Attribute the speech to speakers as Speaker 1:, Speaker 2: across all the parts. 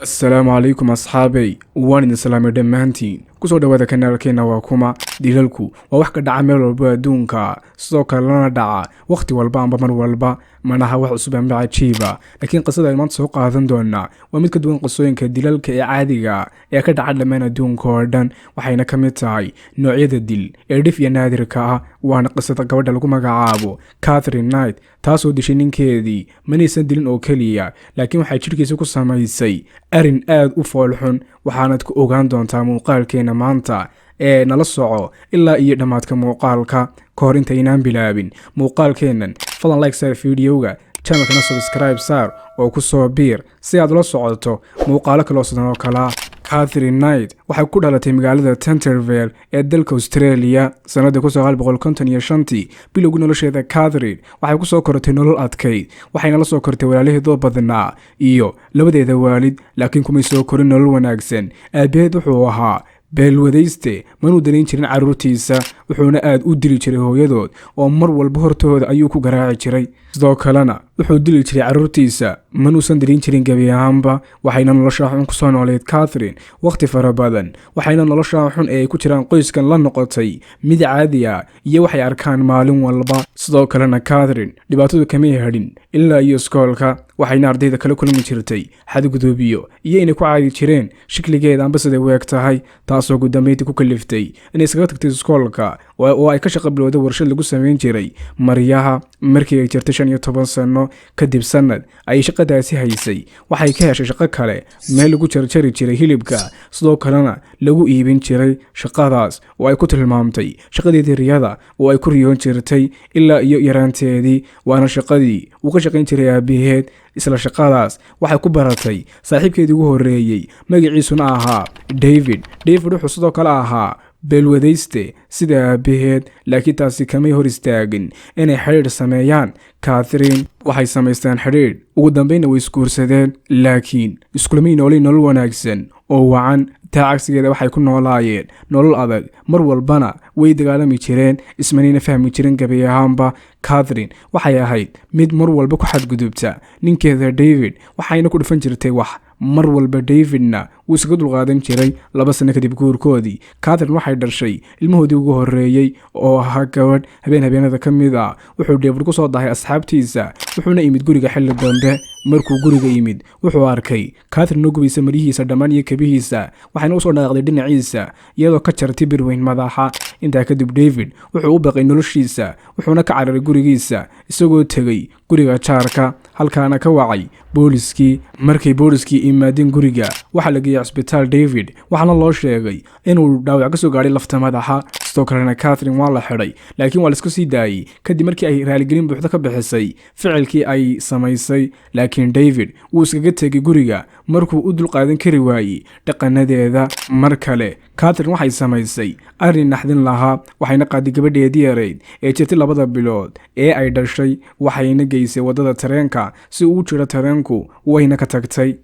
Speaker 1: Asalaamu calaykum asxaabey, waan idin salaamay dhammaantiin. Kusoo dhawaada kanaalkeena. Waa kuma dilalku? Waa wax ka dhaca meel walba adduunka, sidoo kalena dhaca wakhti walba amba mar walba. Manaha wax cusub amba cajiiba, laakiin qisada ay maanta soo qaadan doonaa waa mid ka duwan qisooyinka dilalka ee caadiga ee ka dhaca dhammaan adduunka oo dhan, waxayna ka mid tahay noocyada dil ee dhif iyo naadirka ah. Waana qisada gabadha lagu magacaabo Catherine Knight, taasoo dishay ninkeedii. Manaysan dilin oo keliya, laakiin waxay jidhkiisa ku samaysay arrin aad u foolxun. Waxaanad ku ogaan doontaa muuqaalkeena maanta ee nala soco ilaa iyo dhammaadka muuqaalka. Ka hor intaynaan bilaabin muuqaalkeennan, fadlan like saar videoga, channelkana subscribe saar oo ku soo biir si aad ula socoto muuqaalo kaloo sidan oo kalea. Catherine Knight waxay ku dhalatay magaalada Tantervale ee dalka Australia sanadii 1955-tii. Bilowgii nolosheeda, Catherine waxay kusoo korotay nolol adkayd, waxayna la soo kortay walaalaheedoo badnaa iyo labadeeda waalid, laakiin kumay soo korin nolol wanaagsan. Aabaheed wuxuu ahaa beelwadayste, manuu danayn jirin carruurtiisa, wuxuuna aad u dili jiray hooyadood oo mar walba hortooda ayuu ku garaaci jiray. Sidoo kalena wuxuu dili jiray carruurtiisa, manuusan dilin jirin gebi ahaanba. Waxayna noloshaa xun kusoo nooleyd Catherine wakhti fara badan, waxayna noloshaa xun ee ay ku jiraan qoyskan la noqotay mid caadi ah iyo waxay arkaan maalin walba. Sidoo kalena Catherine dhibaatadu kamay hadhin ilaa iyo iskoolka, waxayna ardayda kala kulmi jirtay xadgudubyo iyo inay ku caadi jireen shikligeeda amba siday u eg tahay, taasoo ugu dambeyntii ku kaliftay inay iskaga tagtay iskoolka oo ay ka shaqa bilowday warshad lagu samayn jiray maryaha markii ay jirtay 15 sano. Kadib sanad ayay shaqadaasi haysay, waxay ka heshay shaqo kale meel lagu jarjari jiray hilibka, sidoo kalena lagu iibin jiray. Shaqadaas oo ay ku tilmaamtay shaqadeedii riyada oo ay ku riyoon jirtay ilaa iyo yaraanteedii, waana shaqadii uu ka shaqayn jiray aabaheed. Isla shaqadaas waxay ku baratay saaxiibkeedii ugu horreeyey, magaciisuna ahaa David. David wuxuu sidoo kale ahaa beelwadayste sida aabaheed, laakiin taasi kamay hor istaagin inay xidhiidh sameeyaan. Catherine waxay samaysteen xidhiidh, ugu dambeynna way isguursadeen, laakiin iskulamay noolay nolol wanaagsan oo wacan. Taa cagsigeeda, waxay ku noolaayeen nolol adag, mar walbana way dagaalami jireen, ismanayna fahmi jirin gabi ahaanba. Catherine waxay ahayd mid mar walba ku xadgudubta ninkeeda David, waxayna ku dhufan jirtay wax mar walba, Davidna wuu isaga dulqaadan jiray. 2 sano kadib guurkoodii, Catherine waxay dhashay ilmahoodii ugu horreeyey oo ahaa gabadh. Habeen habeenada ka mid ah wuxuu David ku soo dahay asxaabtiisa, wuxuuna imid guriga xilli dambe. Markuu guriga yimid, wuxuu arkay Catherine oo gubaysa maryihiisa dhammaan iyo kabihiisa, waxayna usoo dhaqaaqday dhinaciisa iyadoo ka jartay birweyn madaxa. Intaa kadib David wuxuu u baqay noloshiisa, wuxuuna ka cararay gurigiisa isagoo tegey guriga jaarka, halkaana ka wacay booliskii. Markay booliskii imaadeen guriga, waxaa la geeyey cisbitaal David, waxaana loo sheegay inuu dhaawac ka soo gaadhay lafta madaxa. Sidoo kalena Catherine waa la xidhay, laakiin waa laiska sii daayey kadib markii ay raaligelin buuxda ka bixisay ficilkii ay samaysay. Laakiin David wuu iskaga tegay guriga markuu u dulqaadan kari waayey dhaqanadeeda. Mar kale Catherine waxay samaysay arrin naxdin lahaa, waxayna qaaday gabadheedii yarayd ee jirtay 2da bilood ee ay dhashay, waxayna geysay waddada tareenka si uu jiro tareenku, wayna ka tagtay.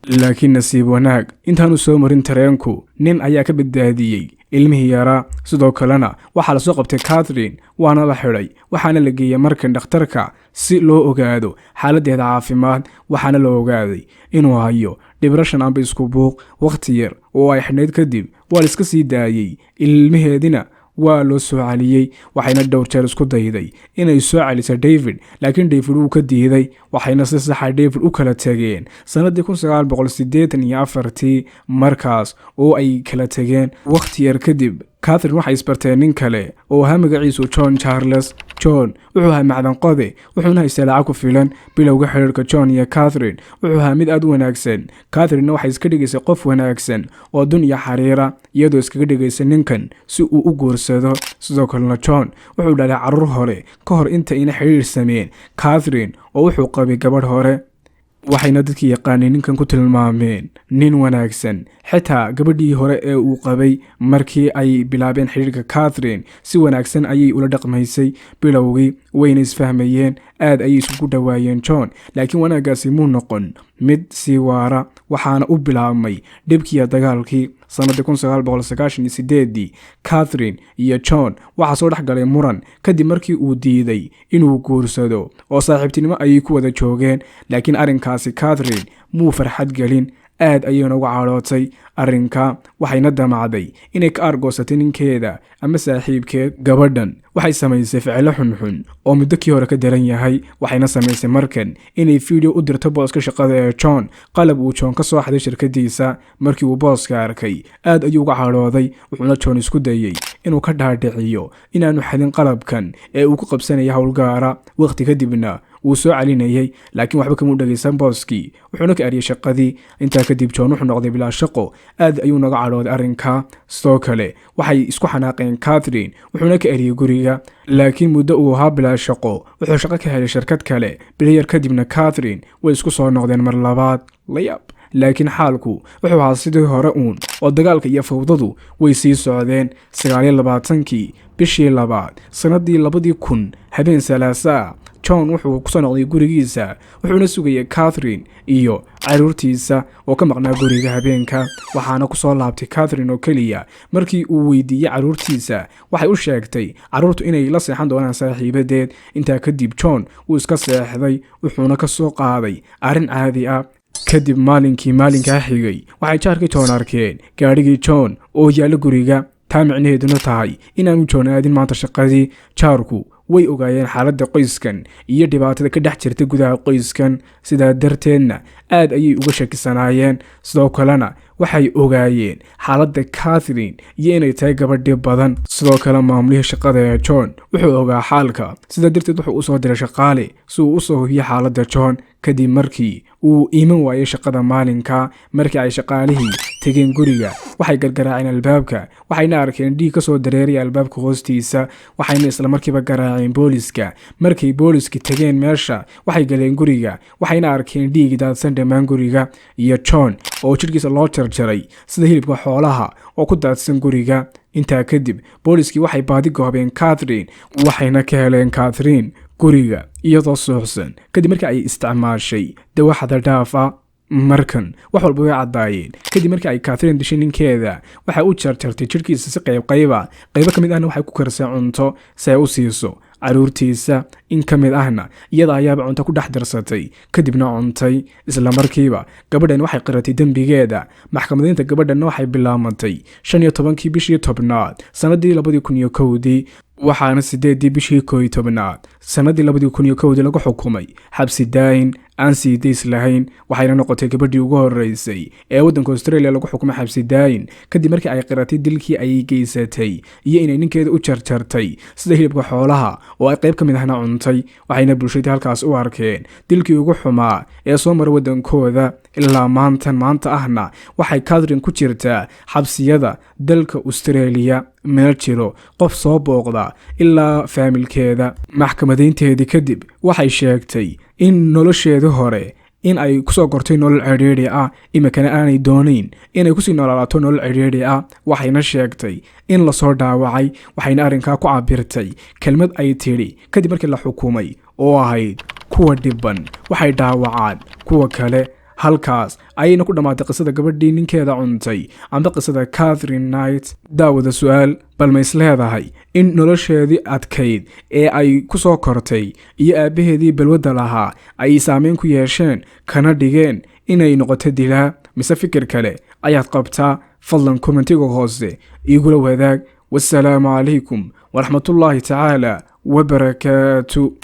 Speaker 1: Laakiin nasiib wanaag, intaanu soo marin tareenku, nin ayaa ka badbaadiyey ilmihii yaraa. Sidoo kalena waxaa lasoo qabtay Catherine, waana la xidhay, waxaana la geeyey markan dhakhtarka si loo ogaado xaaladdeeda caafimaad. Waxaana la ogaaday inuu hayo depression amba isku buuq. Wakhti yar oo ay xidhnayd kadib waa la iska sii daayey, ilmaheedina waa loo soo celiyey. Waxayna dhowr jeer isku dayday inay soo celiso David, laakiin David wuu ka diiday, waxayna si saxa David u kala tegeen sannadii 1984-tii. Markaas oo ay kala tegeen wakhti yar kadib, Catherine waxay isbarteen nin kale oo ahaa magaciisu John Charles. John wuxuu ahaa macdanqode, wuxuuna haystay lacag ku filan. Bilowga xidhiirka John iyo Catherine wuxuu ahaa mid aad u wanaagsan. Catherine waxay iska dhigaysay qof wanaagsan oo dun iyo xariira, iyadoo iskaga dhigaysa ninkan si uu u guursado. Sidoo kalena John wuxuu dhalay carruur hore ka hor inta ayna xidhiir sameyn Catherine, oo wuxuu qabay gabadh hore, waxayna dadkii yaqaanay ninkan ku tilmaameen nin wanaagsan. Xitaa gabadhii hore ee uu qabay, markii ay bilaabeen xidhiirka Catherine, si wanaagsan ayay ula dhaqmaysay bilowgii, wayna isfahmayeen, aad ayay isugu dhowaayeen John, laakiin wanaaggaasi muu noqon mid sii waara. Waxaana u bilaabmay dhibkiiyo dagaalkii. Sanadii 1998-dii Catherine iyo John waxaa soo dhex galay muran kadib markii uu diiday inuu guursado, oo saaxiibtinimo ayay ku wada joogeen. Laakiin arrinkaasi Catherine muu farxad gelin, aad ayayna uga cadhootay arrinka, waxayna damacday inay ka aargoosatay ninkeeda ama saaxiibkeed. Gabadhan waxay samaysay ficilo xunxun oo muddo kii hore ka daran yahay. Waxayna samaysay markan inay video u dirto booska shaqada ee John, qalab uu John ka soo xaday shirkadiisa. Markii uu booska arkay, aad ayuu uga cadhooday, wuxuuna John isku dayey inuu ka dhaadhiciyo inaanu xadin qalabkan ee uu ku qabsanaya howlgaara, waqti kadibna wuu soo celinayay. Laakiin waxba kama u dhegaysan booskii, wuxuuna ka eriyay shaqadii. Intaa kadib John wuxuu noqday bilaa shaqo, aad ayuu naga cadhooday arrinka. Sidoo kale waxay isku xanaaqeen Catherine, wuxuuna ka eriyey guriga. Laakiin muddo uu ahaa bilaa shaqo, wuxuu shaqo ka helay shirkad kale. Bilayar kadibna Catherine way isku soo noqdeen mar labaad. Layab! Laakiin xaalku wuxuu ahaa sidii hore uun, oo dagaalka iyo fawdadu way sii socdeen. 29-kii bishii labaad sannadii 2000, habeen Salaasaa, John wuxuu kusoo noqday gurigiisa, wuxuuna sugayay Catherine iyo caruurtiisa oo ka maqnaa guriga habeenka. Waxaana kusoo laabtay Catherine oo keliya. Markii uu weydiiyey caruurtiisa, waxay u sheegtay carruurtu inay la seexan doonaan saaxiibadeed. Intaa kadib John wuu iska seexday, wuxuuna ka soo qaaday arrin caadi ah. Kadib maalinkii maalinkaa xigay, waxay jaarkii John arkeen gaadhigii John oo yaalla guriga, taa micnaheeduna tahay inaanu John aadin maanta shaqadii. Jaarku way ogaayeen xaaladda qoyskan iyo dhibaatada ka dhex jirta gudaha qoyskan, sidaa darteedna aad ayay uga shakisanaayeen. Sidoo kalena waxay ogaayeen xaaladda Catherine iyo inay tahay gabadhi badan. Sidoo kale maamulihii shaqada ee John wuxuu ogaa xaalka, sidaa darteed wuxuu usoo diray shaqaale si uu usoo hubiyo xaaladda John kadib markii uu iiman waayay shaqada maalinka. Markii ay shaqaalihii tegeen guriga, waxay gargaraaceen albaabka, waxayna arkeen dhiig kasoo dareeraya albaabka hoostiisa, waxayna islamarkiiba garaaceen booliska. Markay booliski tegeen meesha, waxay galeen guriga, waxayna arkeen dhiig daadsan dhammaan guriga iyo John oo jidhkiisa loo jarjaray sida hilibka xoolaha oo ku daadsan guriga. Intaa kadib booliskii waxay baadi goobeen Catherine, waxayna ka heleen Catherine guriga iyadoo suuxsan kadib markii ay isticmaashay dawaxda dhaafa. Markan wax walba way caddaayeen. Kadib markii ay Catherine dishay ninkeeda, waxay u jarjartay jidhkiisa si qayb qayba. Qaybo ka mid ahna waxay ku karisay cunto si ay u siiso caruurtiisa, in ka mid ahna iyada ayaaba cunto ku dhex darsatay, kadibna cuntay. Isla markiiba gabadhan waxay qiratay dembigeeda. Maxkamadaynta gabadhanna waxay bilaabmatay 15-kii bishii 10aad sanadii 2001-dii, waxaana 8-dii bishii 11aad sanadii 2001-dii lagu xukumay xabsi daayin aan sii days lahayn. Waxayna noqotay gabadhii ugu horeysay ee waddanka Australia lagu xukumay xabsi daayin kadib markii ay qiratay dilkii ay geysatay iyo inay ninkeeda u jarjartay sida hilibka xoolaha oo ay qayb ka mid ahna cuntay. Waxayna bulshadii halkaas u arkeen dilkii ugu xumaa ee soo mara waddankooda. Ilaa maantan maanta ahna waxay Catherine ku jirtaa xabsiyada dalka Australia, meel jiro qof soo booqda ilaa faamilkeeda. Maxkamadaynteedii kadib waxay sheegtay in nolosheedii hore in ay kusoo kortay nolol cidhiidhi ah, iminkana aanay doonayn inay kusii noolaato nolol cidhiidhi ah. Waxayna sheegtay in lasoo dhaawacay, waxayna arrinkaa ku cabirtay kelmad ay tidhi kadib markii la xukumay oo ahayd: "Kuwa dhiban waxay dhaawacaan kuwa kale." Halkaas ayayna ku dhammaatay qisada gabadhii ninkeeda cuntay amba qisada Catherine Knight. Daawada, su-aal: bal ma is leedahay in nolosheedii adkayd ee ay ku soo kortay iyo aabbaheedii balwadda lahaa ay saameyn ku yeesheen kana dhigeen inay noqoto dilaa, mise fikir kale ayaad qabtaa? Fadlan comment-iga hoose iigula wadaag. Wasalaamu calaykum waraxmatullaahi tacaala wabarakaatu.